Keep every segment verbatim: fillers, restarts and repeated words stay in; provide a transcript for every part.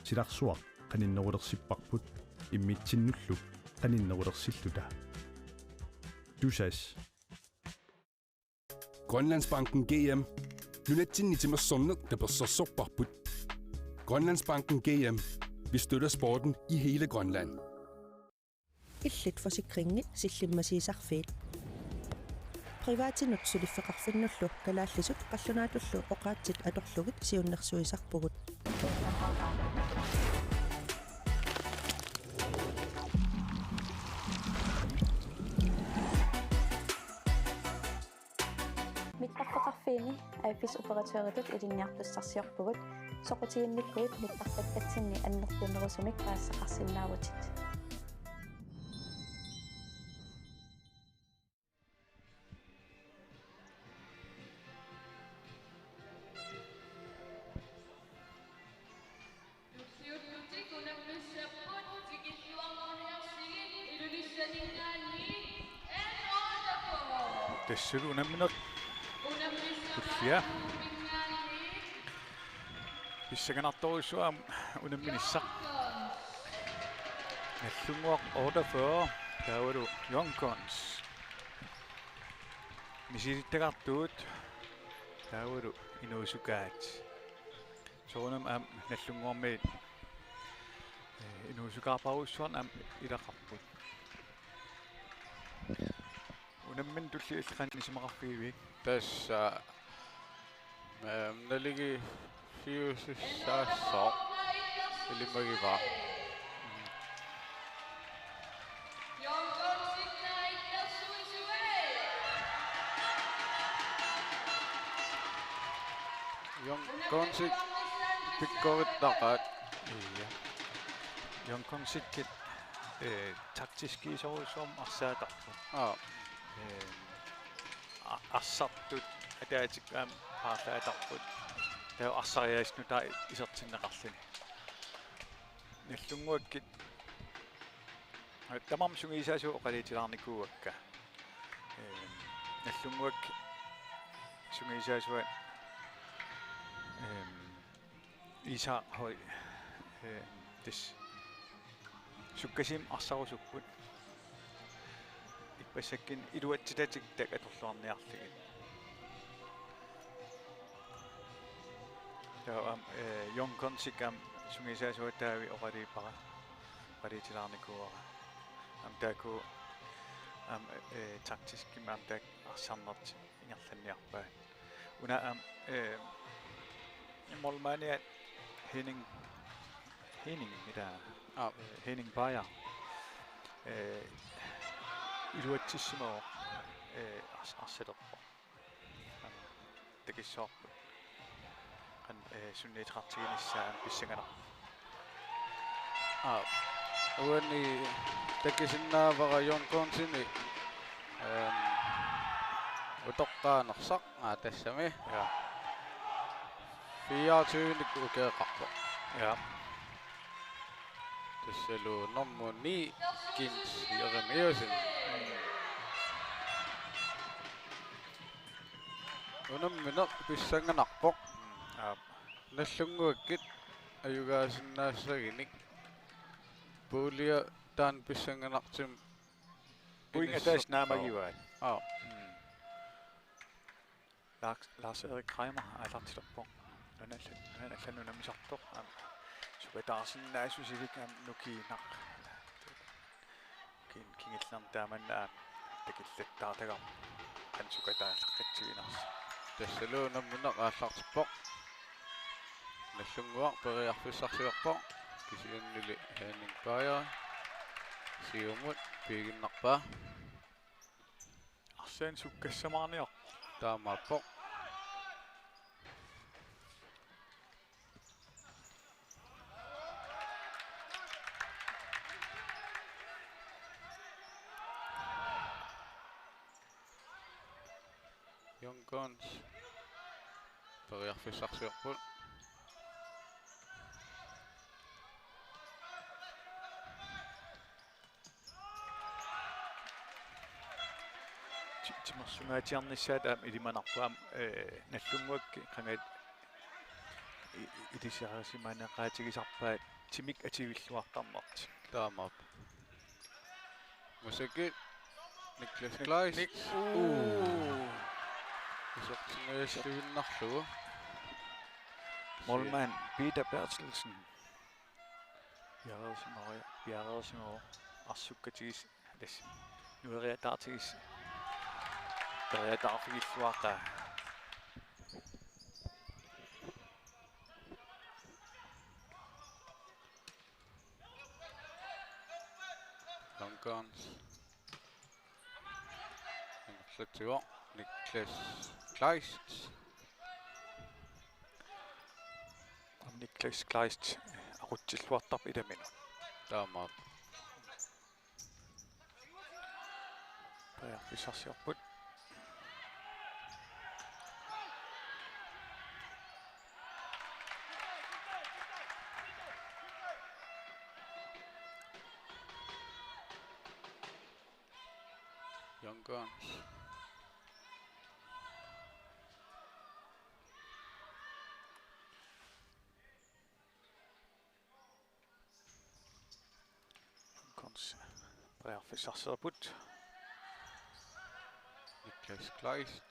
Silarsuaq qaninnerulersipparput immitsinnullu qaninnerulersilluta. Tusass. Grønlandsbanken G M. Nunatsinni timersorneq tapersersorparput. Grønlandsbanken G M. Vi støtter sporten i hele Grønland. Illit Forsikringi sillimmasiisarfiit. Privatinut suliffeqarfinnullu kalaallisut qallunaatullu oqaatsit atorlugit siunnersuisarpugut. Mittarfeqarfiini A F S operatøritut ilinniartussarsiorpugut, soqutiginnippugut mittarfakkatsinni annertunerusumik paasisaqarsinnaavutit. Tassalu unammineq tullia pissanganartorujussuaq unamminissaq. Nagdlunguaq otteogfyrre, taavalu Young Guns misilittagartugut, taavalu inuusukaat. Soorunami aamma Nagdlunguarmiit, eh, inuusukaarparujussuarnik aamma ilaqarput. Unammineq tulliulleq qanoq isumaqarfigiviuk? Tassa, eh, naligiiffiusussaassaaq ilimagivaa. Young Gunsik pikkorisartaqaat. Ia. Young Gunsikit, eh, taktiskiisorujussuarmik arsaatarput. Aa. Eh, a-, arsartut ataatsikkut aamma paarlaatarput. Taava arsariaaseq nutaaq isertinneqarluni. Nagdlunguakkit tamarmik sungiusaasuat oqaluutilaarnikuuakka. Ehm, Nagdlunguakkit sungiusaasuat, ehm, Isak Høy, ehm, tassa sukkasuumik arsarusupput. Ippassakkunni iluatsitatik taakku atorluarniarlugit. Taava aamma, eh, Young Gunsik aamma sungiusaasuat taavik oqaluuppara, oqaluutilaarnikuuara. Aamma taakku aamma, eh, taktiskimik aamma taakku arsarnertik ingerlanniarpaat. Una aamma, eh, målmandiat Henning, Henning, ila, aa, eh, Henning Beyer, eh, iluatsissimavoq, eh, ars-, arsalerpoq. Aamma takissuarput. Qanoq, eh, sunniuteqartiginissaa aamma pissanganarpoq. Aa, uani takusinnaavara Young Gunsini, ehm, utoqqaanersaq, aa, tassami. Ja. Fireogtyvenik ukioqarpoq. Ja. Tassalu nummer ni, Kins Jeremiassen. Unammineq pissanganarpoq. Mm, aap. Nagdlunguakkit ajugaasinnaassaguni. Puulia taanna pissanganartumik pointit ataaseq naamagivaat. Aap. Mm. Lars, Lars Erik Kramer aallartilerpoq. Nunallu-, nunallu unammisartoq. Aamma sukataarsinnaassusilik aamma nukiinnaq. Kin-, kingullerni taamanna aamma takullattaartagarput qanoq sukataallaqqissanersoq. Tassalu unammineq aallartippoq. Nagdlunguaq periarfissarsiorpoq. Kisiannili Henning Beyer siumut piiginnarpaa. Arsaq sukkassamaarniarpoq. Taamaappoq. Young Guns periarfissarsiorput. Ti-, timersungaatsiarnissaat aamma ilimanarpoq aamma, eh, Nagdlunguakkit qangat i-, i-, ilisarisimaneqaatigisarpaat timik atuilluartarnertik. Taamaappoq. Massakkut Niklas Kleist. Nik-, uu. Isertingajalluinnarlugu. Målmand Peter Berthelsen. Piareersimavoq, piareersimavoq. Arsukkatigis-, tassa. Nueriataartigis-, periataarfigilluaqaa. Young Guns. Ingerlatsivoq Niklas Kleist. Niklas Kleist aqutsilluartarpoq ilaminut. Taamaappoq. Periarfissarsiorput. Young Guns. Guns. Periarfissarsiorput. Niklas Kleist.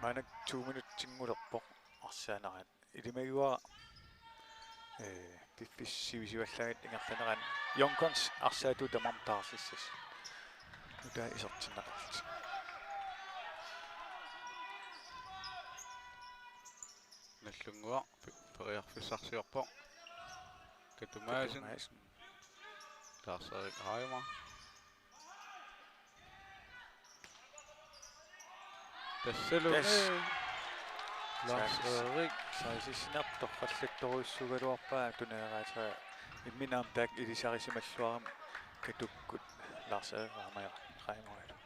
Maannakkut to minutsinngorpoq arsaannerat. Ilimagiuara, eh, piffissaq sivisuallaanngitsoq ingerlanerani. Young Guns arsaatut tamarmik taarserlutik. Nutaaq isertinneqarlutik. Nagdlunguaq pe-, periarfissarsiorpoq. Katu Madsen. Katu Madsen. Lars Erik Reimer. Tassalu. Tassa. Lars Erik. Saasissinartoq qallattorujussuugaluarpaa tuneeraasa imminut aamma taakku ilisarisimalluarami Katukkut Lars Erik Reimer-, Reimerillu.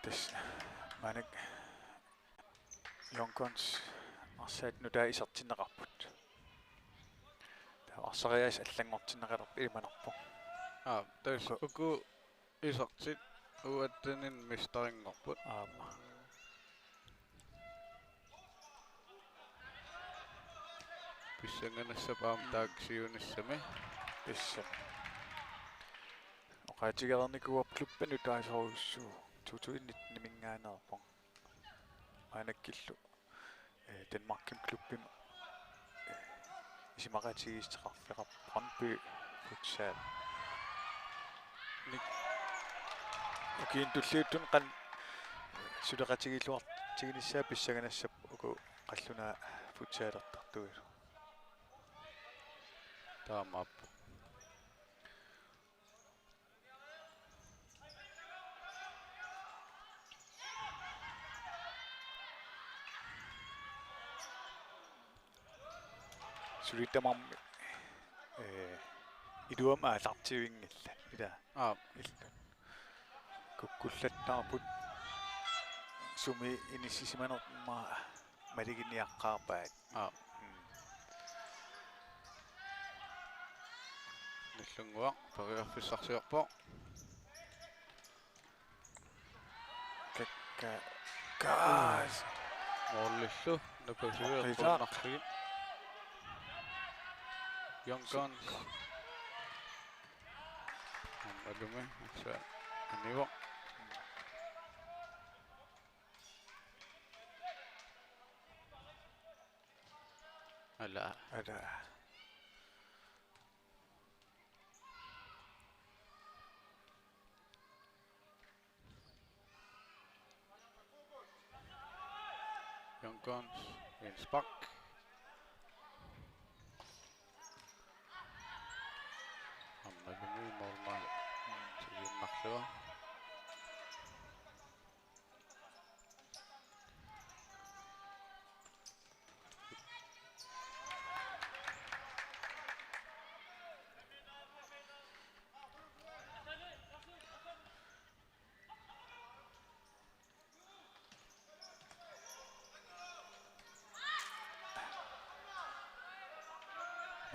Tassa maannakkut Young Guns arsaat nutaaq isertinneqarput. Taava arsariaaseq allanngortinneqalerpoq ilimanarpoq. Aa, tassa uku isertit U atteninni mesterinngorput. Aamma. Pissanganassaaq aamma taakku siunissami. Pissami. Oqaatigereernikuuarput klubbi nutaasorujussuuvoq to tusind nitten-iminngaanneerpoq. Maannakkut, eh, Danmarkimi klubbimi, eh, isumaqatigiissuteqarfeqarpoq Brøndby Futsal. Nik-, ukiuni tulliuttuni qanoq suleqatigiilluartiginissaa pissanganassaaq uku qallunaat futsalertartut. Taamaappoq. Suli tamarmik, eh, iluamik aallartivinngillat. Ilaa. Aap. Ilaa. Kukkullattaarput sumi inissisimanermut maluginiaqqaarpaat. Aap. Mm. Nagdlunguaq periarfissarsiorpoq. Kakka-, kaas. Målillu napasui eqqunneqarlugit. Young Guns. Aammalumi, assa, anivoq. Ala. Ala. Young Guns, Jens Bak. Aammalumi målmand. Siunnarlugu.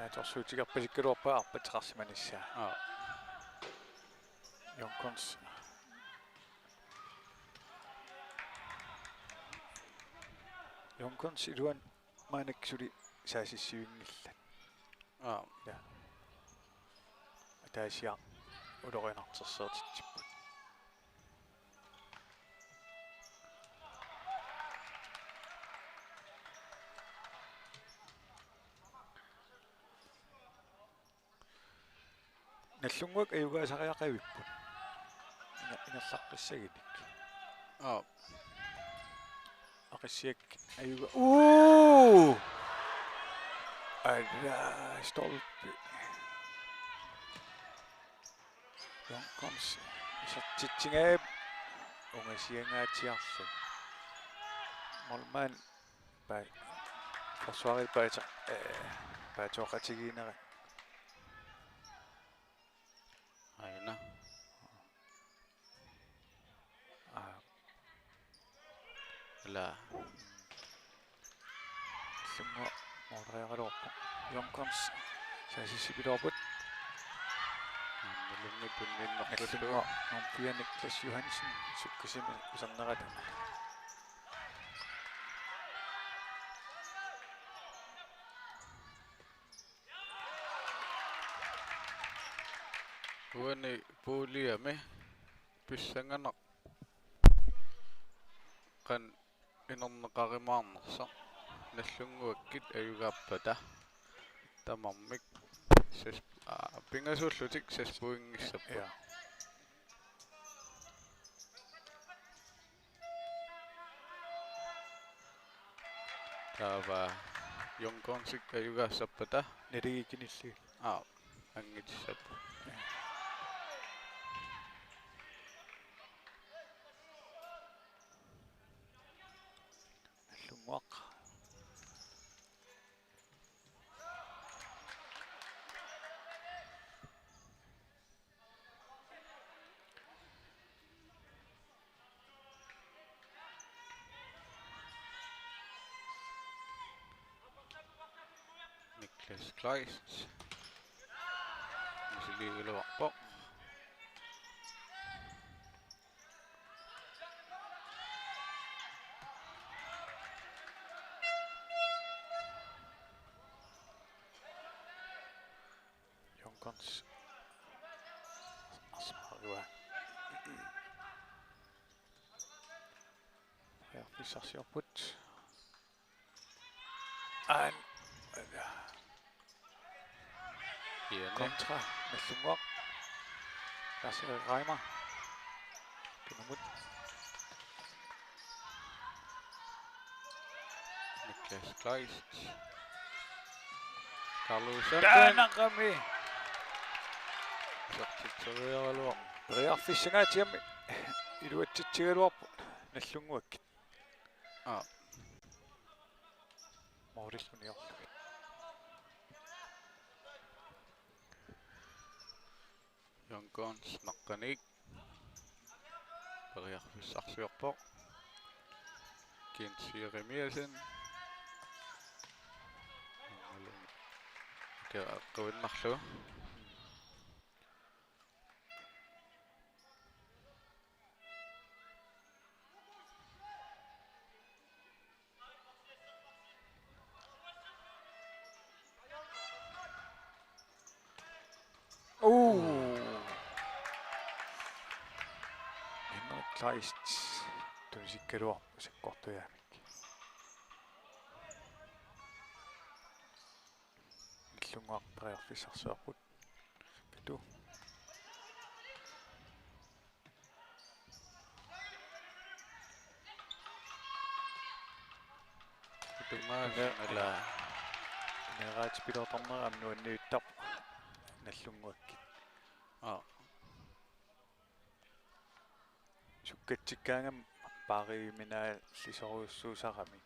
Naatsorsuutigerpasikkaluarpaa arpatseqarsimanissaa. Aap. Young Guns. Young Guns iluani maannakkut suli saasissuinngillat. Aap. Ja. Ataasiaq ulorianartorsiortitsipput. Nagdlunguaq ajugaasariaqavipput. Ina-, ingerlaqqissaginik. Aap. Aqissiaq ajuga-, uu! Ala, stolpe. Young Guns isertitsinngilaq, ungasiangaatsiarluni. Målmand pa-, forsvarip paata-, eh, paatsoqatigiinnerat. Aana. Aa. Ila. Nagdlunguaq mooriaraluarpoq. Young Guns saasissupiloorput. Aammalumi tunniunnerput. Nagdlunguaq nummer fire Niklas Johansen sukkasuumik isernerata. Uani puuliami pissanganaq qanoq inerneqarumaarnersoq, Nagdlunguakkit ajugaappata tamarmik ses-, aa, pingasuullutik seks pointissapput. Ja. Taava Young Gunsip ajugaassappata. Naligiinnarlugit. Aa, anngitissat. Nagdlunguaq. Niklas Kleist. Misiliigaluarpoq. Young Guns. Arsmaarua. Periarfissarsiorput. An-, Iani. Kontra Nagdlunguaq. Lars Erik Reimer. Pinumut. Niklas Kleist. Carlo Sandberg. Taanaqami. Isertitseriaraluarpoq. Periarfissangaatsiamik iluatsitsigaluarput Nagdlunguakkit. Aa. Målillu niorlugit. Young Guns naqqaniik. Periarfissarsiorpoq. Kent Jeremiassen. Kia quinnarlugu. Uu. Henrik Kleist tunisikkaluarpoq sakkortujaamik. Nagdlunguaq periarfissarsiorput. Katu. Tungaanut. Tunga-, ala. Tungaatipiloortarnera aamma nuanniittarpoq Nagdlunguakkit. Aa. Sukkatsikkaangami paariuminaallisorujussuusarami.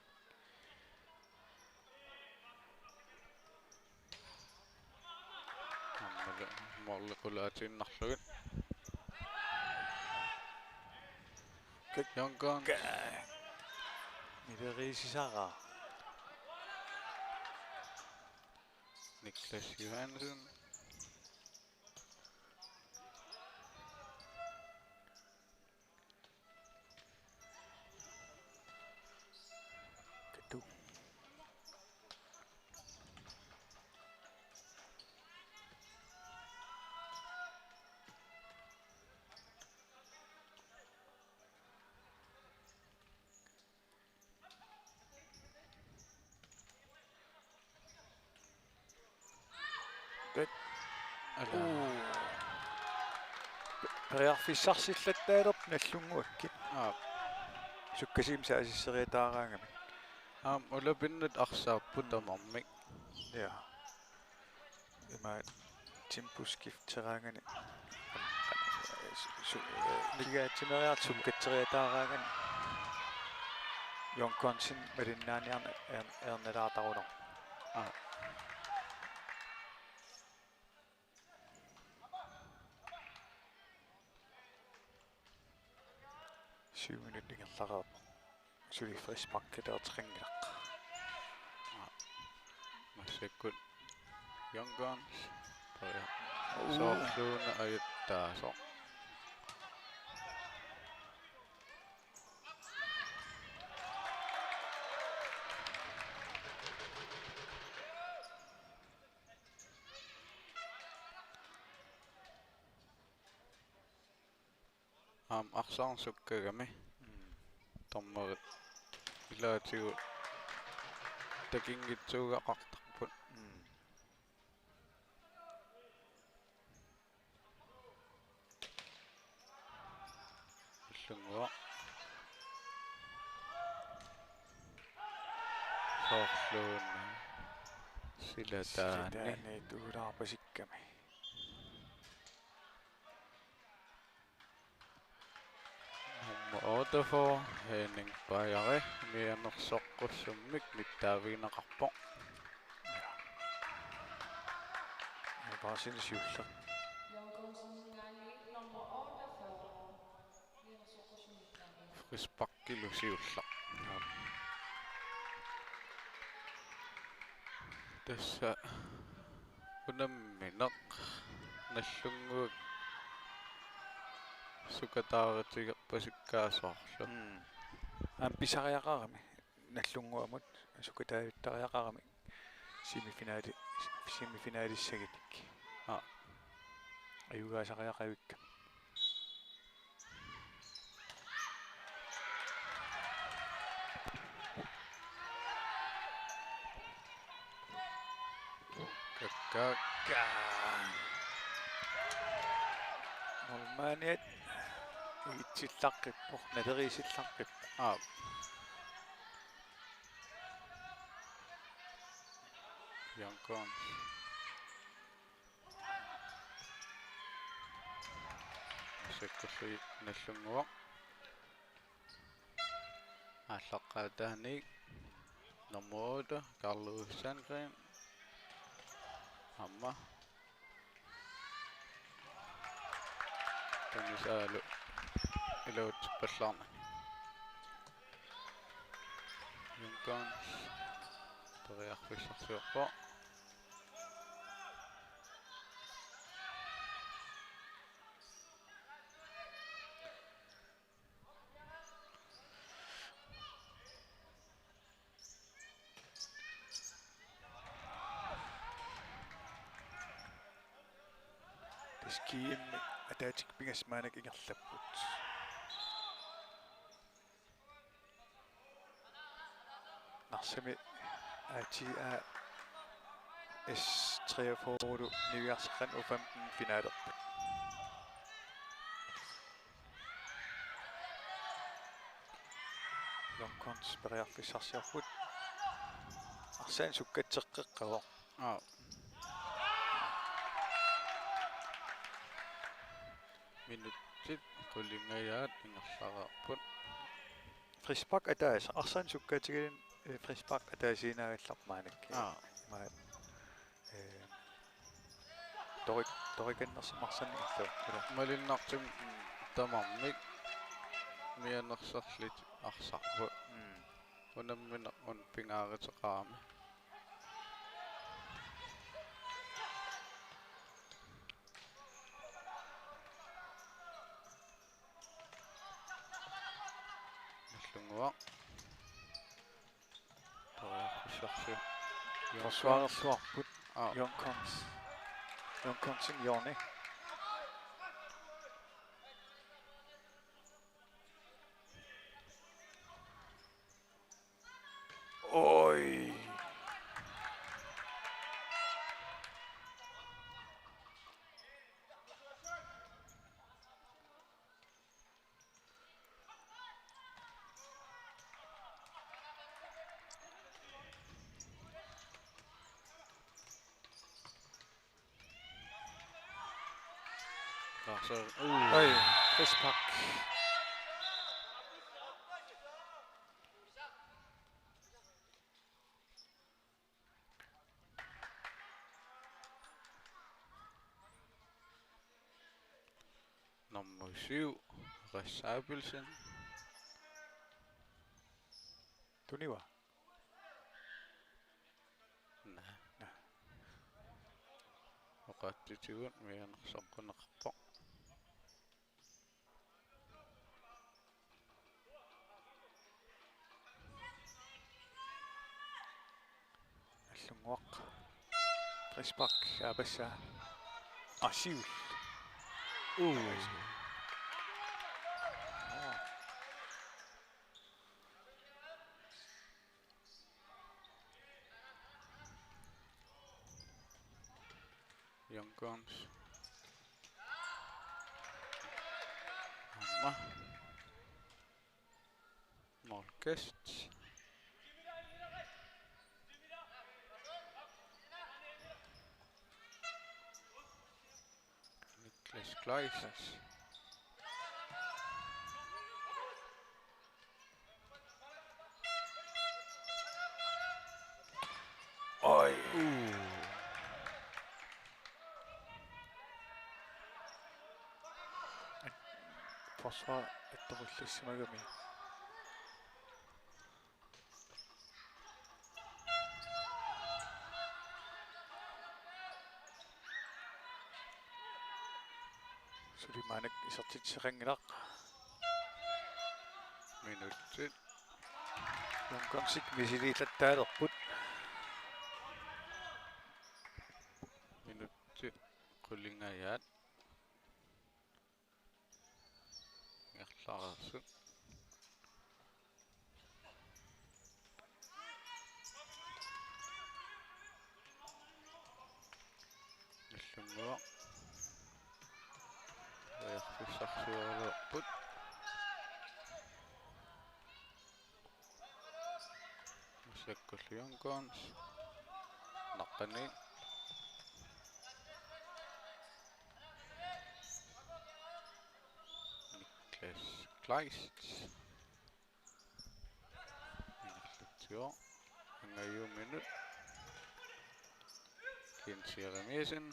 Aammalu måli qulaatiinnarlugit. Kik-, Young Guns. Ka-, nileriisisaraa. Niklas Johansen. Uu. Periarfissarsillattaalerput Nagdlunguakkit. Aap. Sukkasuumik saassusseriataaraangamik. Aamma ulapinnut arsaapput tamarmik. Ja. Ima temposkifteraangani. Su-, su-, eh, kigaatsumeriarlugu sukkatseriataaraangani. Jørgen Konsen malinnaaniarneq ern-, ernalaartarunarpoq. Aap. Syv minut ingerlareerpoq. Suli frisparkilerteqanngilaq. Massakkut Jørgen Konsen. Uu. Soorluuna ajuttaasoq. Aamma arsaq sukkagami. Mm. Dommerit ilaatigut takunngitsooraqartarput. Mm. Nagdlunguaq. Soorluuna. Silataani. Silataani tuulaarpasikkami. Nummer otteogfyrre, Henning Bajari, mianersoqqussummik midtstøvleqarpoq. Ja. Ja, Barsini siulleq. Frisparkilu siulleq. Ja. Tassa unammineq Nagdlunguaq sukataarutigerpasikkaa soorlu. Mm. Aamma pisariaqarami Nagdlunguamut sukataajuttariaqarami semifinali-, semifinalissagit. Aa. Ajugaasariaqavikka. Kakkaak. Kakkaak. Målmandiat igitsillaqqippoq, naleriisillaqqippoq. Aap. Jørgen Konsen. Massakkut Nagdlunguaq. Aallaqqaataaniit nummer otte, Carlo Sandgren. Aamma. Tanisaalu iluatsippallaarnani. Jørgen Konsen. Periarfissarsiorpoq. Tassa G M ataatsip pingasut maannakkut ingerlapput. Narsami A T A S treogfyrre niviarseqqan U femten finalerput. Jørgen Konsen periarfissarsiorput. Arsaq sukkatseqqeqqavoq. Aa. Minutsit qulingajaat ingerlareerput. Frispark ataaseq. Arsaq sukkaatigaluni, eh, frispark ataasiinnaagallarpoq maannakkut. Aa. Ima, eh, torik-, torikannersimaarsinnaalluni. Ila. Malunnartumik tamarmik mianersorlutik arsarput. Mm. Unammineq una pingaaruteqarami. Nagdlunguaq. Toriarfissarsiorpoq. Forsvarersuarput. Aa. Jørgen Konsen. Jørgen Konsen, Jørgen. Oj. Lars Jørgen. Uh. Oj, frispark. Nummer syv, Res Abelsen. Tuniva. Naa. Naa. Oqaatsitigut mianersoqqunneqarpoq. Nagdlunguaq. Frispark, aapassaa. Aa, siul. Uu. Aa. Young Guns. Aamma. Målkast. Niklas Kleist. Oj. Uh. Forsvar attorullissimagami. Suli maannakkut isertitseqanngilaq. Minutsit. Young Gunsik misiliillattaalerput. Minutsit qulingajaat. Ingerlareersut. Nagdlunguaq. Periarfissarsiulerput. Massakkut Young Guns. Naqqani. Niklas Kleist. Ingerlatsivoq. Angajuminut. Jens Jeremiassen.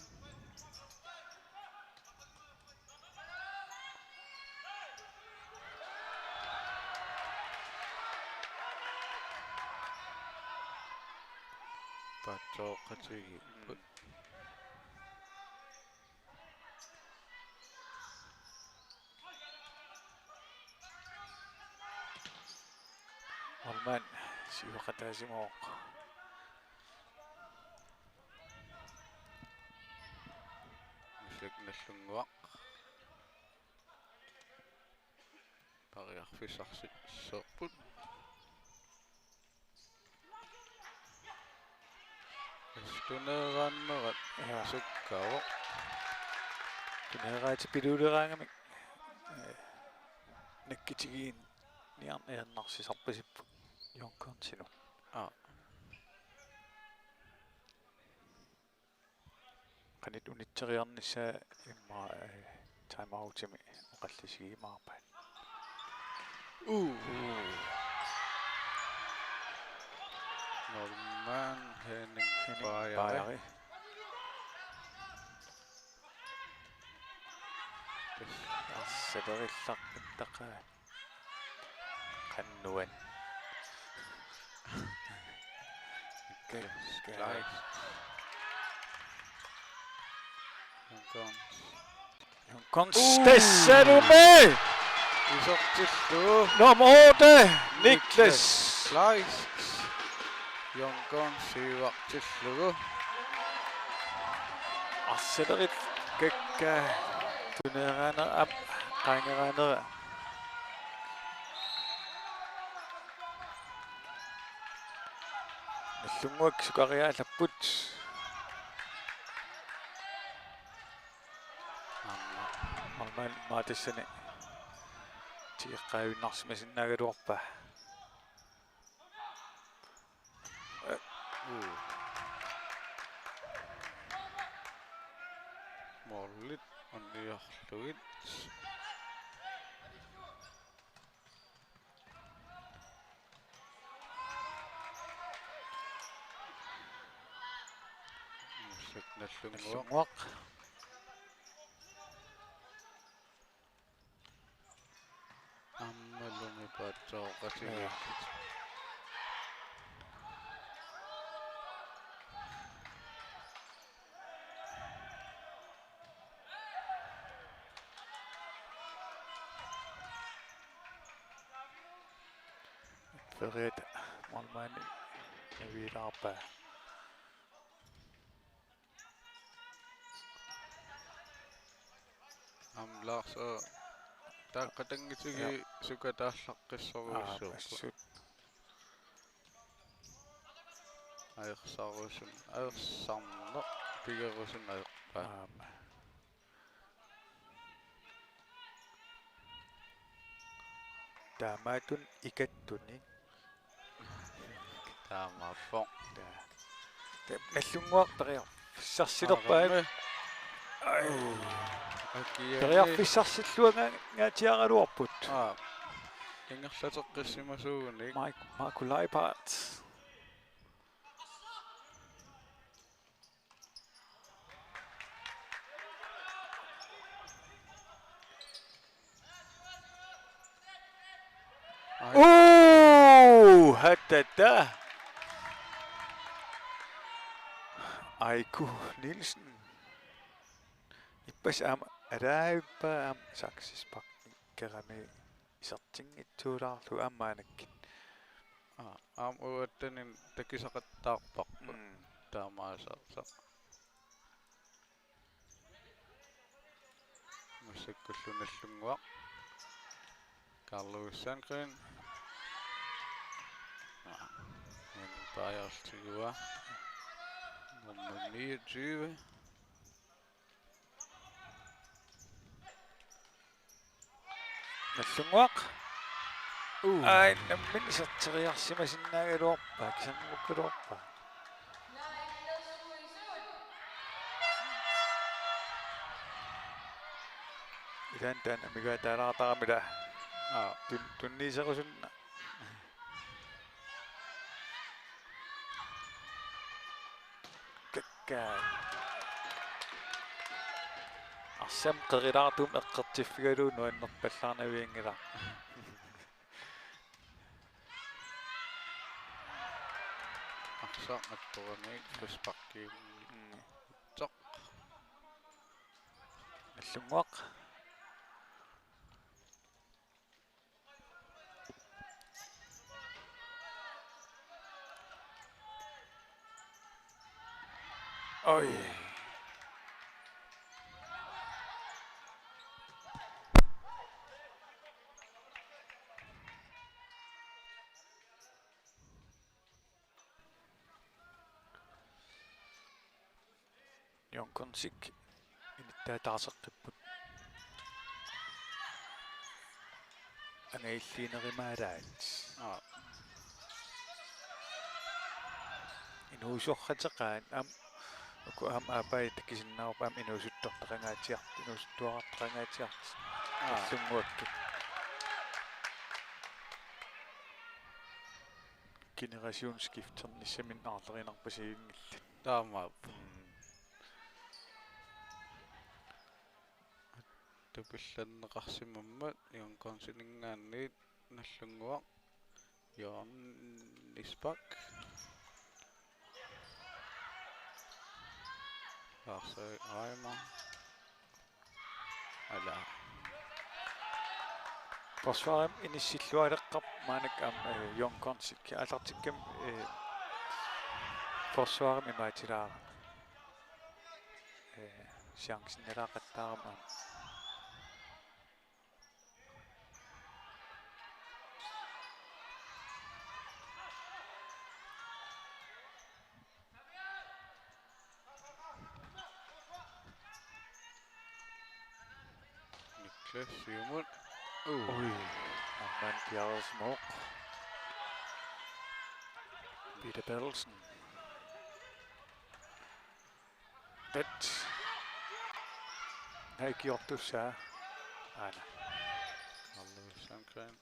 Paatsoortigipput. Målmand siuaqataasimavoq. Massakkut Nagdlunguaq. Periarfissarsiorput. Tuneeraannerat. Ja. Sukkaavoq. Tuneeraat piluuleraangamik. Eh, nakkutigiinniarneq ajunarsisarpasipput Young Gunsinut. Aa. Qanoq unitseriarnissaa immaqa, eh, timeoutimi oqallisigiumaarpaat. Uu. Uu. Norman Henning Henning Bajari. Bajari. Tassa. Arsalerillaqqittaqaat. Qannuan. Ke-, ke-, Kleist. Young Guns. Young Guns. Uu. Tassalumi! Isertillugu. Nummer otte, Niklas. Niklas Kleist. Young Guns siuartillugu. Arsaleriit kakkaak tuneeraanera aamma qaangeraanera. Nagdlunguaq sukariaallapput. Aamma. Målmand maani tassani tigeqqaavinnarsimasinnaagaluarpaa. Uu. Målit. Unniorlugit. Massakkut Nagdlunguaq. Nagdlunguaq. Aammalumi paatsooqatigiikkit. Feriat målmandi naviilaarpaa. Aamma Lars, aa, taakkatanngitigi. Ja. Suka taallaqqissorujussuuvoq. Aa, assut. Ajorsarusumik, ajorsarneq pigerusunik ajorpaa. Aap. Taamaattunik ikattunik. Taamaappoq. Taa. Taa, Nagdlunguaq periarfissarsilerpaa. Aarami. Ai. Uu. Akiani. Periarfissarsilluangaatsiaraluarput. Aa. Ingerlateqqissimasuugunik. Mike, Marco Leipart. Ai. Uu, hatata. Aiku Nielsen. Ippassaq aamma, alaavippaa aamma saksisparkerami isertinngitsuulaarlugu aamma maannakkut. Aa, aamma uattani takusaqattaarparput. Mm. Taamaassaaq. Massakkullu Nagdlunguaq. Carlo Sandgren. Aa, en bajerstiguaa. Nummer niogtyve. Nagdlunguaq. Uu. Ai, nammineq iserteriarsimasinnaagaluarpaa, kisannukkaluarpaa. Ilaanni taanna amigaataalaartarami ila. Aa. Tun-, tunniuserusunneq. Kakkaak. Arsamik qerilaartumik eqqortiffigalugu nuannerpallaarnavianngilaq. Arsaq attorani frisparki. Mm. Toq. Nagdlunguaq. Oj. Jon Konsik inittaataarseqqipput. Angajulliunerumaaraat. Aa. Inuusortateqaat aamma uku aamma aappaa takusinnaavarput aamma inuusuttortaqangaatsiartoq, inuusuttuarartaqangaatsiartoq. Aa. Nagdlunguakkut. Generationsskifternissaminnik aarlerinarpasiunngillat. Taamaappoq. Mm. Tupillanneqarsimammat Jon Konsiningaanniit Nagdlunguaq. Jørgen Isbak. Lars Reimer. Ala. Forsvarimi inissillualeqqap maannakkut aamma, eh, Jon Konsik aallartikkami, eh, forsvarimi imaatilaarami. Eh, chancinilaaqattaarami aamma. Niklas siumut. Uu. Ui, aamma piareersimavoq. Peter Berthelsen. Tat. Hej, gjort du så. Aana. Marluk Sandgreen.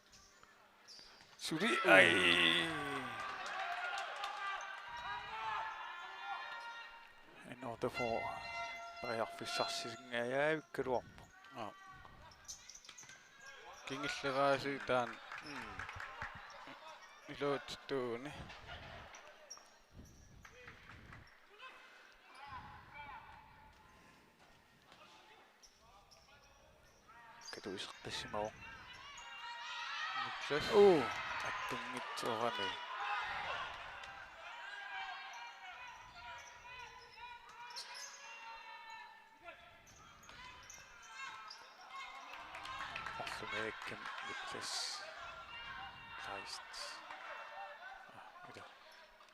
Suli. Ai. N otteogfyrre. Periarfissarsinngajavikkaluarpoq. Aa. Kingulliugaasiit taanna. Mm. Iluatittuuguni. Katuiseqqissimavoq. Niklas. Uu, attunngitsoorami. Marlungajakkami Niklas Kleist. Aa, ila.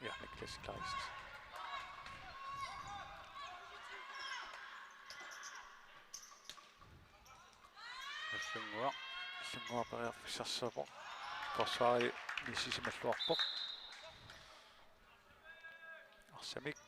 Ja, Niklas Kleist. Nagdlunguaq. Nagdlunguaq periarfissarsiorpoq. Forsvari inissisimalluarpoq. Arsamik.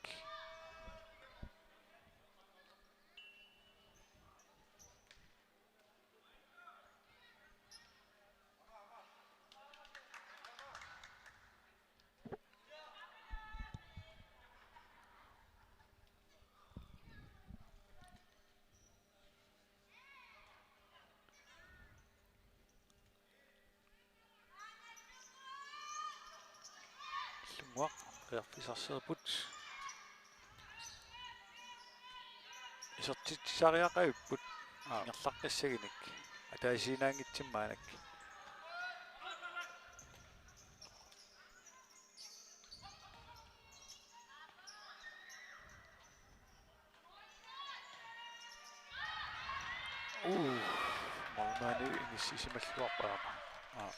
Nagdlunguaq periarfissarsiorput. Isertitsisariaqavipput. Aa. Ingerlaqqissaginik. Ataasiinnaanngitsumik maannakkut. Uu, målmandi inissisimalluarpoq aamma. Aa.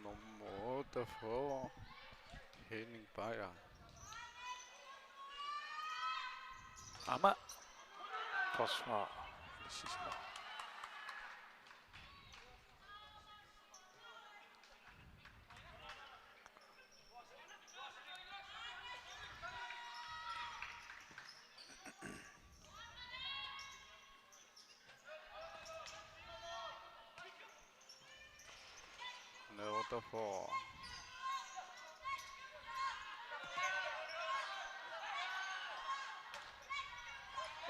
Nummer otteogfyrre, Henning Beyer. Aamma. Forsvar. Inissisimasoq. Nummer otteogfyrre.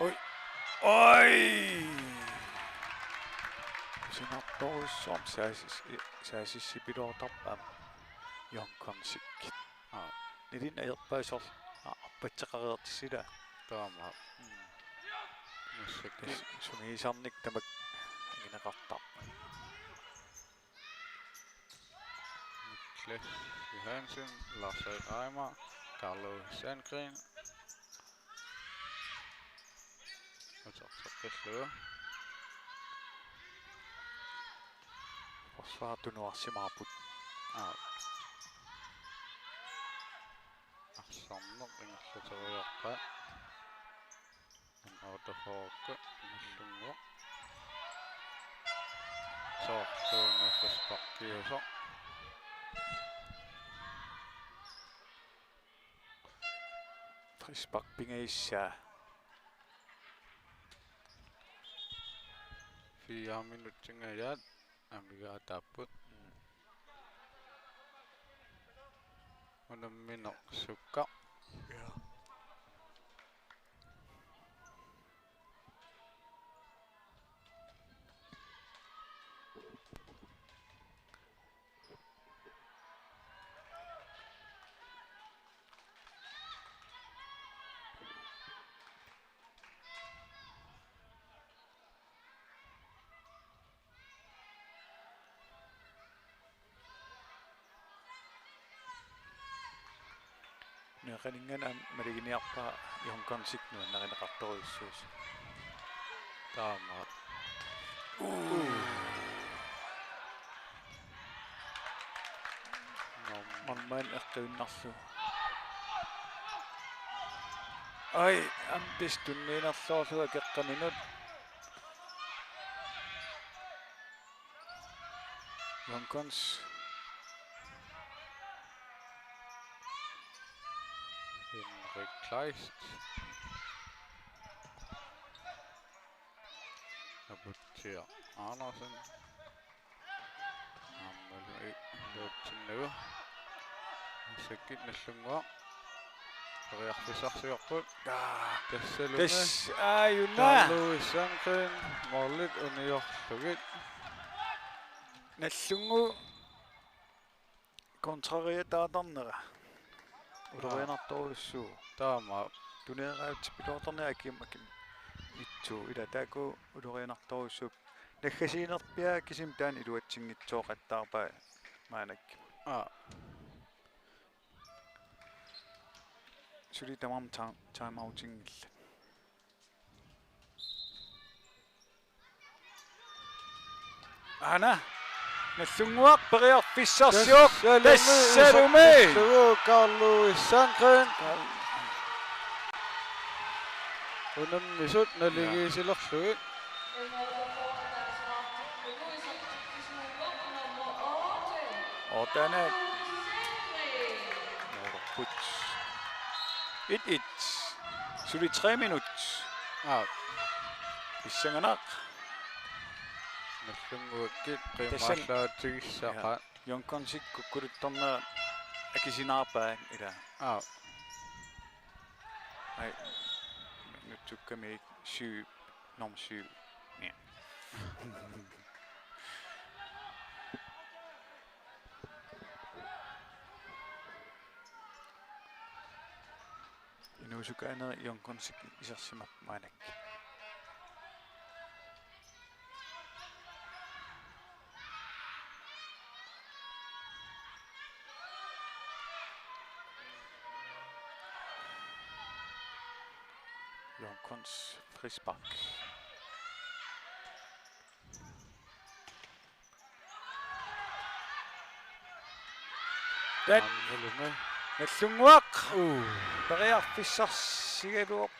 Oj. Oj! Kusanartorujussuarmik saasis-, saasissipilortarpoq aamma Jon Konsik. Aa. Nilin ajorpaa soorlu, aa, arpatseqareertissila. Taama. Mm. Massakkut. Tassa sungiusarneq tamakku anguneqartarpoq. Niklas Johansen, Lars Reimer, Carlo Sandgren. Uterteqqillugu. Forsvar tunuarsimaarput. Aa. Arsarneq ingerlateriarpaa. N otteogfyrre Nagdlunguaq. Soorlu una frisparkiusoq. Frispark pingajussaasoq. Fire minutsingajaat amigaataapput. Mm. Unammineq sukka. Ja. Neqaninngan aamma maluginiarpara Jon Konsik nuannarineqartorujussuusoq. Taama. Uu. Nom-, Målmand eqqiinnarlugu. Ai, aamma tassa tunniunnerlugu akeqqaminut. Jon Kons. Henrik Kleist. Aputsiaq Andersen. Aammalu i-, iluatsinnagu. Massakkut Nagdlunguaq periarfissarsiorput. Aa. Tassalumi. Tassa, aajuna. Karl Louis Sandgreen målit uniorlugit. Nagdlunguup kontrariataatarnera. Aa. Ulorianartorujussuuvoq. Taama. Tuneeraatipilortarnera akim akim. Itsu ila taakku ulorianartorujussuupput. Naggasiinerpiaa kisimi taanna iluatsinngitsooqattaarpaa maannakkut. Aa. Suli tamarmik ta-, time outinngillat. Aana. Nagdlunguaq periarfissarsiorpoq. Tassalumi. Tassalumi. Isertittugu Karl Louis Sandgreen. Unammisut naligiissilerlugit. Otte. Moorput. Et et. Suli tre minut. Aa. Pissanganaq. Nagdlunguakkut. Tassani qimaallaatigissaqaat. Ja. Jonkonsi kukkuluttornera akisinaarpaa ila. Aa. Ai. Nutsukkami syv. Nummer syv. Ja. Inuusukkaaneri Jonkonsi isersimapput maannakkut. Jonkons frispark. Taanna. Aammalu. Nagdlunguaq. Uu. Periarfissarsigaluarpoq.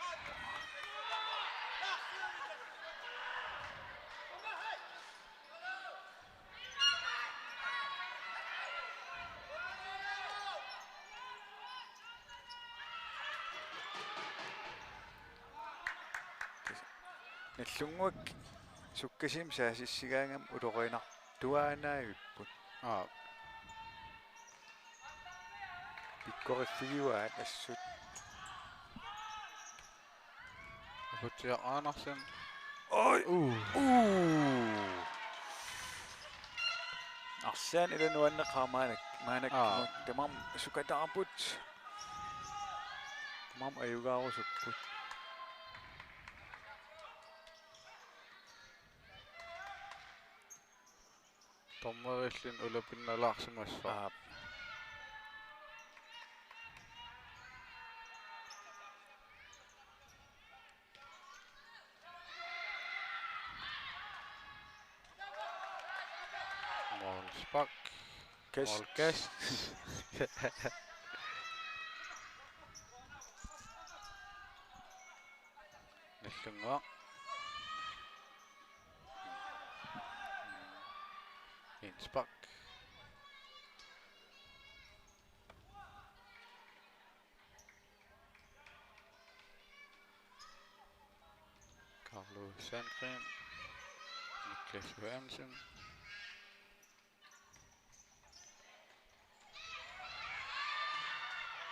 Nagdlunguaq sukkasuumik saassussigaangamik ulorianartuaannaavipput. Aa. Pikkoriffigivaat assut. Aputsiaq Andersen. Oj! Uu. Uu. Arlaannik ila nuanneqaaq maanak-, maannakkut. Aa. Tamarmik sukataarput. Tamarmik ajugaarusupput. Dommerilluni ulapinnalaarsimassooq. Aap. Målspark. Kast. Målkast. Nagdlunguaq. Indspark. Carlo Sandgren. Niklas Johansen.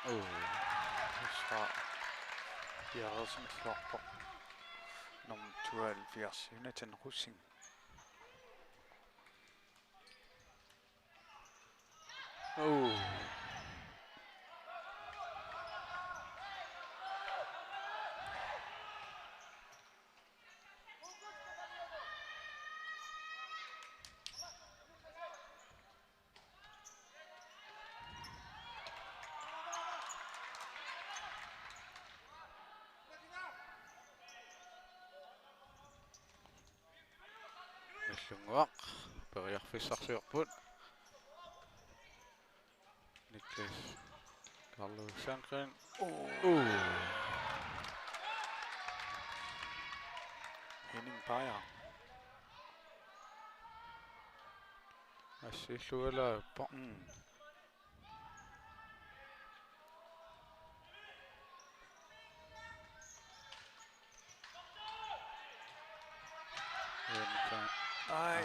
Uu. Forsvar. Pia Rosing slår på. Nummer tooghalvfjerds, Jonathan Rosing. Uu. Nagdlunguaq periarfissarsiorput. Niklas Carlo Sandgren. Uu. Uu. Henning Beyer. Assillualaappoq. Mm. Uani Ai.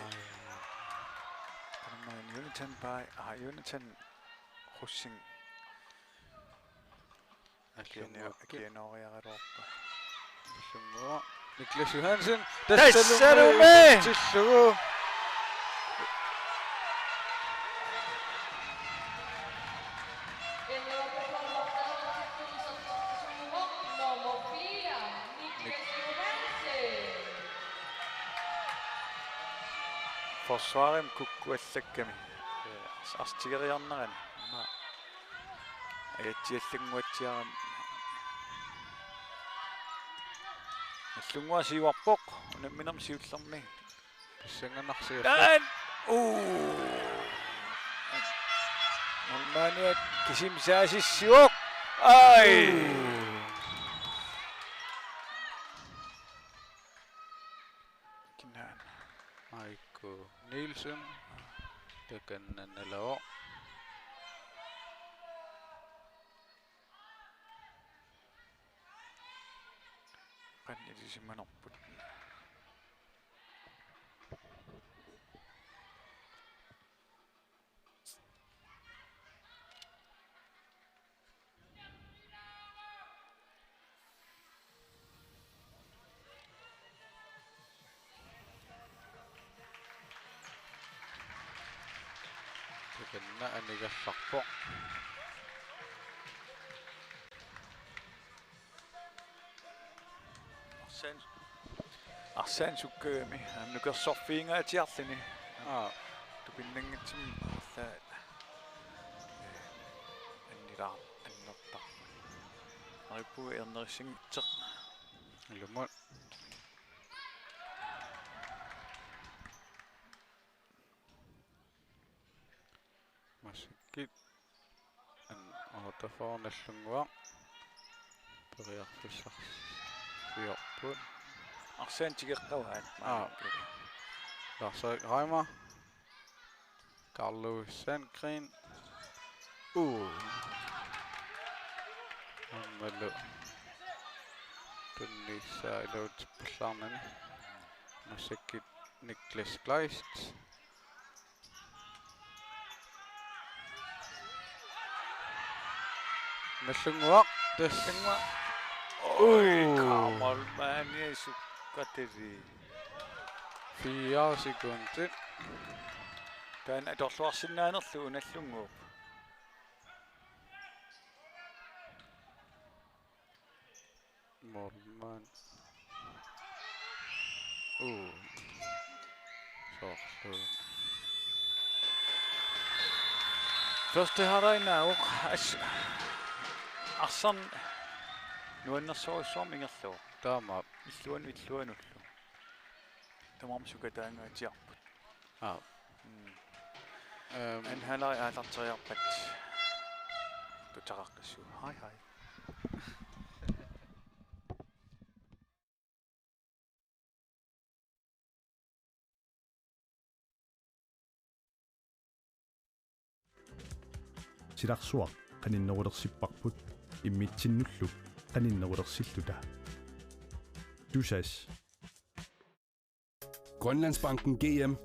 Jonathan Pai, ah, Jonathan Rosing. Akiano-, akianooriaraluarpaa. Nallunguaq. Niklas Johansen. Tassalumi! Tassalumi! Tillugu. Forsvarimi kukkuallakkami. Ee, ars-, arsigeriarnerani. Aamma ajatsiallannguatsiarami. Nallunguaq siuarpoq. Unamminermi siullermi. Pissanganarsiorpoq. Taan! Uu! Målmandiat kisimi saasissivoq. Ai! Uu. Kinaan. Aiko Nielsen. Takanna nalavoq. Qanoq ilisimanerput. Takanna anigallarpoq. Arsaq, arsaq sukkagami, nukersorfiingaatsiarluni. Aa. Tupinnanngitsumik arlaat. Annilaar-, annertarpoq. Neriuppunga ernerissanngitsoq. Ilumut. Massakkut. An-, otteogfyrre Nallunguaq. Periarfissarsiorput. Arsaq tigeqqavaat. Aa. Lars-Erik Reimer. Carlo Sandgren. Uu. Aammalu tunniussaa iluatippallaarnani. Massakkut Niklas Kleist. Nallunguaq, tassa. Nallunguaq. Ui, uu. Kamal Mani sukkatili. Fire sekundit. Taanna atorluarsinnaanerlugu Nallunguup. Målmand. Uu. Soorlu. Første halvleg naavoq as-, arsaq nuannersorujussuarmik ingerlavoq. Taamaap. Illuanut illuanullu. Tamarmik sukataangaatsiarput. Aa. Mm. Øhm. Anden halvleg aallarteriarpat. Tutaqaqqissuugut. Hej, hej. Silarsuaq qaninnerulersipparput, immitsinnullu qaninnerulersilluta. Tusass. Grønlandsbanken G M.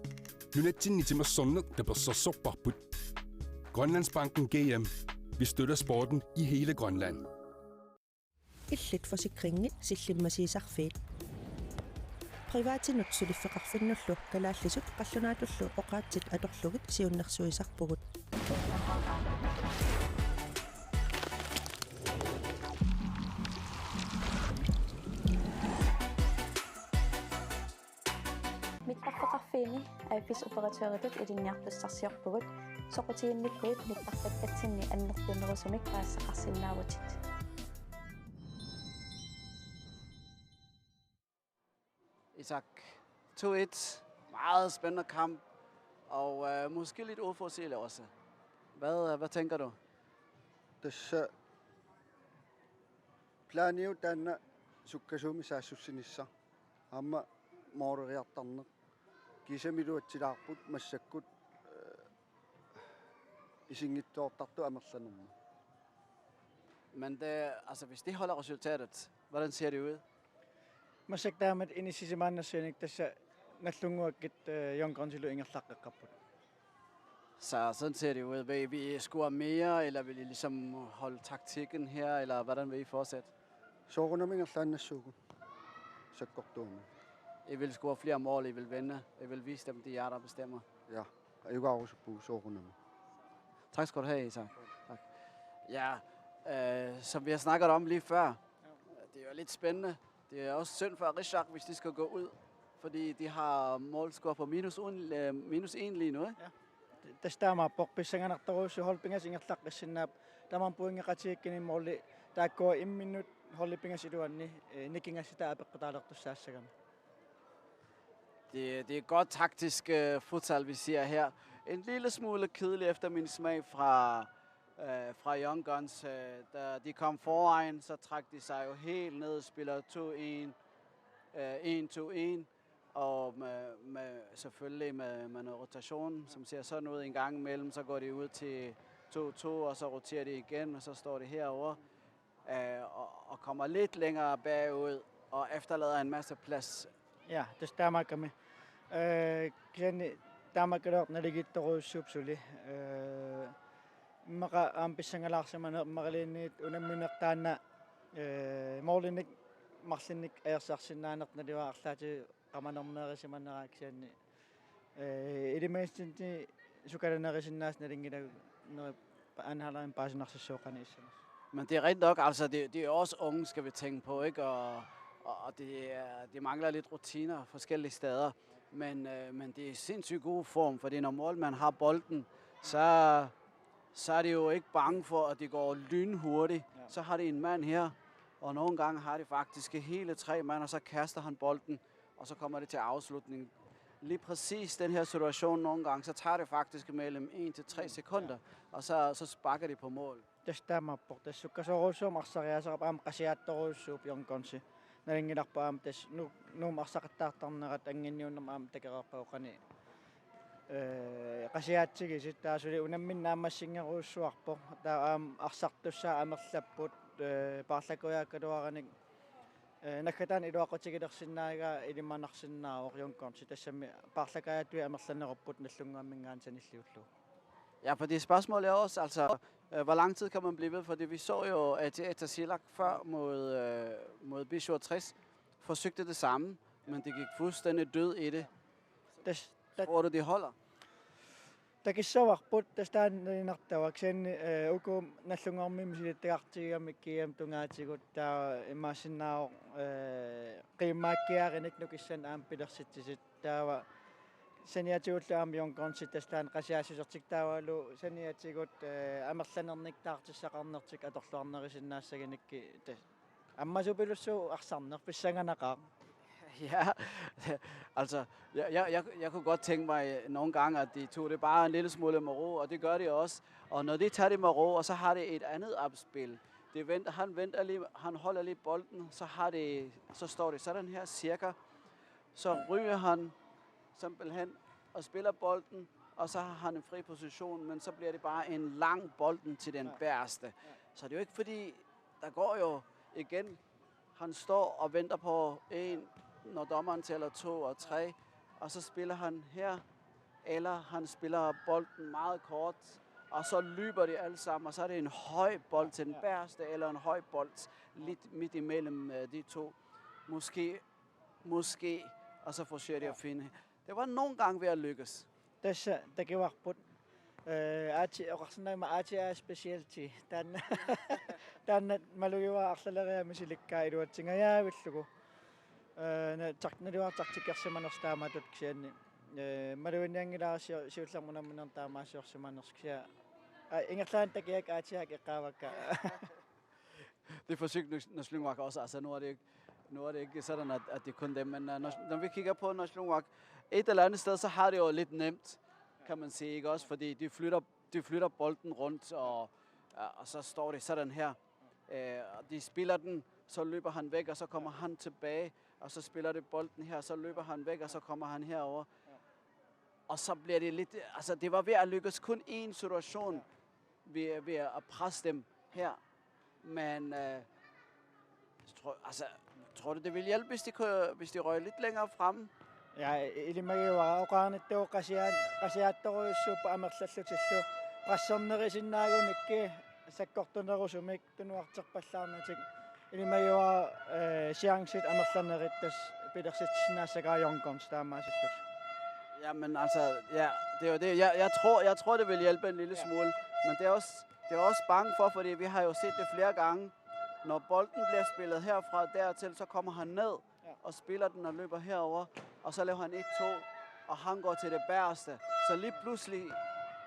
Nunatsinni timersorneq tapersersorparput. Grønlandsbanken G M. Vi støtter sporten i hele Grønland. Illit forsikringit sillimmasiisarfiit. Privatinut suliffeqarfinnullu kalaallisut qallunaatullu oqaatsit atorlugit siunnersuisarpugut. Mittarfeqarfiini A F S operatøritut ilinniartussarsiorpugut, soqutiginnikkuit mittarpakkatsinni annertunerusumik paasisaqarsinnaavutit. Isak, to et. Meget spændende kamp, og øh, måske lidt uforudsigeligt også. Hvad, øh, hvad tænker du? Tassa planiup taanna sukkasuumik saassussinissaq. Aamma mooreriartarneq. Kiisami iluatsilaarput massakkut, øh, isinngitsoortartut amerlanermut. Men det, altså, hvis de holder resultatet, hvordan ser det ud? Massakkut taamatut inissisimaannassuunik, tassa Nagdlunguakkit, øh, Young Gunsilu ingerlaqqeqqapput. Så sådan ser det ud. Vil vi score mere, eller vil I ligesom holde taktikken her, eller hvordan vil I fortsætte? Soorunami ingerlaannassuugut. Sakkortuumik. I vil score flere mål, I vil vinde. I vil vise dem, det er jer, der bestemmer. Ja, ajugaarusuppugut soorunami. Tak skal du have, Isak. Tak. Ja, øh, som vi har snakket om lige før, det er jo lidt spændende. Det er også synd for Arishak, hvis de skal gå ud, fordi de har målscore på minus en, øh, minus en lige nu, ikke? Tassa taamaappoq, pissanganartorujussuuvoq, holdit pingasut ingerlaqqissinnaapput, tamarmik pointeqatigikkuni måli taakkua imminnut holdit pingasut iluanni, øh, nikingassutaat apeqqutaalertussaassagami. Det, det er godt taktisk øh, futsal, vi ser her. En lille smule kedelig efter min smag fra, øh, fra Young Guns. Øh, da de kom foran, så trak de sig jo helt ned og spiller to en, øh, en to en. Og med, med, selvfølgelig med, med noget rotation, som ser sådan ud en gang imellem, så går de ud til to to, og så roterer de igen, og så står de herover øh, og, og kommer lidt længere bagud og efterlader en masse plads. Ja, tassa taamaakkami. Øh, kisianni taamaakkaluartoq naligiittorujussuupput suli. Øh, immaqa aamma pissangalaarsimaneq immaqaluunniit unammineq taanna, øh, målinik marlunnik ajorsarsinnaaneq naluara, arlaatigut qamanorneerisimanera, kisianni øh, ilimagisatsinnit sukalanerusinnaasut nalunngilagut, neri-, andenhalvlegimi paasinarsissuugut qanoq issanersoq. Men det er rigtigt nok, altså det, det er også unge, skal vi tænke på, ikke? Og, og, og det, er, det mangler lidt rutiner forskellige steder. Men, øh, men det er i sindssygt god form, fordi når målmanden har bolden, så, så er det jo ikke bange for, at det går lynhurtigt. Ja. Så har det en mand her, og nogle gange har det faktisk hele tre mand, og så kaster han bolden, og så kommer det til afslutning. Lige præcis den her situation nogle gange, så tager det faktisk mellem en til tre sekunder, og så, så sparker de på mål. Tassa taamaappoq, tassa sukkasoorujussuarmik arsariaaseqarpoq, aamma qasiaattorujussuupput Young Gunsi. Nalunngilarput aamma tassa Nu-, Nuummut arsaqattaartarnerat anginniunnermik aamma takoreerpakka qanoq, øh, qasiaatsigisut, taava suli unammineq naammassinngerujussuarpoq, taava aamma arsartussaat amerlapput, øh, paarlakujaakkaluaranik, øh, naggataani iluaqutigilersinnaagaa ilimanarsinnaavoq Young Gunsi, tassami paarlakaajattuit amerlanerupput Nagdlunguamminngaanniit sanilliullugu. Ja, fordi spørgsmålet er også, altså, øh, hvor lang tid kan man blive ved? Fordi vi så jo, at Tasiilaq før mod, øh, mod B syvogtres forsøgte det samme, men det gik fuldstændig død i det. Tassa, ta-, Tror du, det holder? Takissavarput, tassa taanna nalinartavara, kisianni, øh, uku Nagdlunguarmiut misilittagartigigamikku G M tungaatigut, taava imaassinnaavoq, øh, qiimmaakkiarinik nukissanik aamma pilersitsisut, taava saniatigullu aamma Young Gunsit tassa taanna qasiaassusertik taavalu saniatigut, øh, amerlanernik taartissaqarnertik atorluarnerusinnaassaginikkit, tassa ammasupilussuuvoq arsarneq, pissanganaqaaq. Ja, altså, jeg, jeg, jeg, jeg kunne godt tænke mig nogle gange, at de to, det er bare en lille smule med ro, og det gør de også. Og når de tager det med ro, og så har det et andet opspil. Det venter, han, venter lige, han holder lige bolden, så, har det, så står det sådan her cirka. Så ryger han simpelthen og spiller bolden, og så har han en fri position, men så bliver det bare en lang bolden til den bagerste. Så det er jo ikke fordi, der går jo igen, han står og venter på en, når dommeren tæller to og tre, og så spiller han her, eller han spiller bolden meget kort, og så løber de alle sammen, og så er det en høj bold til den bagerste, eller en høj bold lidt midt imellem øh, de to. Måske, måske, og så forsøger de at finde. Det var nogle gange ved at lykkes. Tassa takuarput. Øh, aatsaat oqarsinnaaguma aatsaat specialty. Taanna, taanna malugivara arlaleriarlunga silikkaa iluatsingajaavillugu. Øh, na-, tak-, naluara taktikkersimanersoq taamatut, kisianni, øh, maluginnianngilara siu-, siullermik unamminernik taamaaliorsimanersoq, kisianni, aa, ingerlaannaq takuakka, aatsaat eqqaavakka. Det forsøgte Nagdlunguaq også. Altså, nu er det ikke, nu er det ikke sådan, at, at det er kun dem, men uh, når, når vi kigger på Nagdlunguaq, et eller andet sted, så har det jo lidt nemt, kan man sige, ikke også? Fordi de flytter, de flytter bolden rundt, og, og så står det sådan her. Øh, og de spiller den, så løber han væk, og så kommer han tilbage, og så spiller de bolden her, så løber han væk, og så kommer han herover. Og så bliver det lidt, altså det var ved at lykkes, kun én situation ved, ved at presse dem her. Men øh, tror, altså, tror du, det ville hjælpe, hvis de, kunne, hvis de røg lidt længere frem? Ja, ilimagivara oqarnittut qasiat-, qasiattorujussuupput amerlallutillu. Pressernerisinnaagunikku sakkortunerusumik tunuarterpallaarnatik. Ilimagivara, øh, chancit amerlanerit tassa pilersitsisinnaassagaat Young Guns taamaasillutik. Jamen altså, ja, det er jo det. Jeg, jeg, tror, jeg tror, det vil hjælpe en lille Ja. smule. Men det er også, det er også bange for, fordi vi har jo set det flere gange. Når bolden bliver spillet herfra dertil, så kommer han ned Ja. og spiller den og løber herover, og så laver han et to, og han går til det bagerste. Så lige pludselig,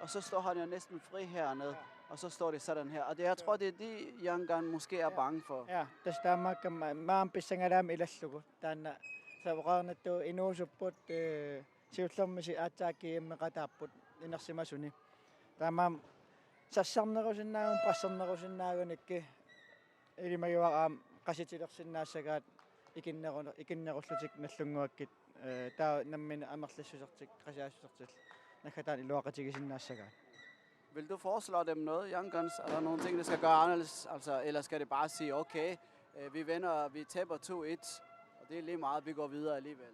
og så står han jo næsten fri hernede, Ja. Og så står det sådan her. Og det, jeg tror, det er det, Young Gun måske er bange for. Ja, tassa taamaakkami maani pissangalaami ilallugu. Taanna soorlu oqarnittut inuusupput, øh, siullermik aatsaat G M-eqataapput inersimasuni. Taamaammat sassarnerusinnaagunik pressernerusinnaagunikku ilimagivara aamma qasitilersinnaassagaat ikinneru-, ikinnerullutik nallunnguakkit, øh, taava nammineq amerlassusertik qasiaassusertillu naggataani iluaqatigisinnaassagaat. Vil du foreslå dem noget, Young Guns? Er der nogle ting, de skal gøre anderledes? Altså, eller skal de bare sige, okay, øh, vi vender, vi taber to et, og det er lige meget, vi går videre alligevel?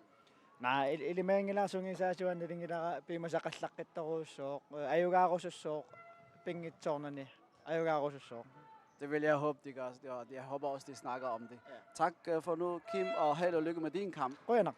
Naa, il-, ilimaginngilara sungiusaasuanni nalunngilara piumasaqallaqqittorujussuuvoq, øh, ajugaarusussooq pinngitsoornani, ajugaarusussooq. Det vil jeg håbe, de gør. Og jeg håber også, de snakker om det. Ja. Tak øh, for nu, Kim, og held og lykke med din kamp. Qujanaq.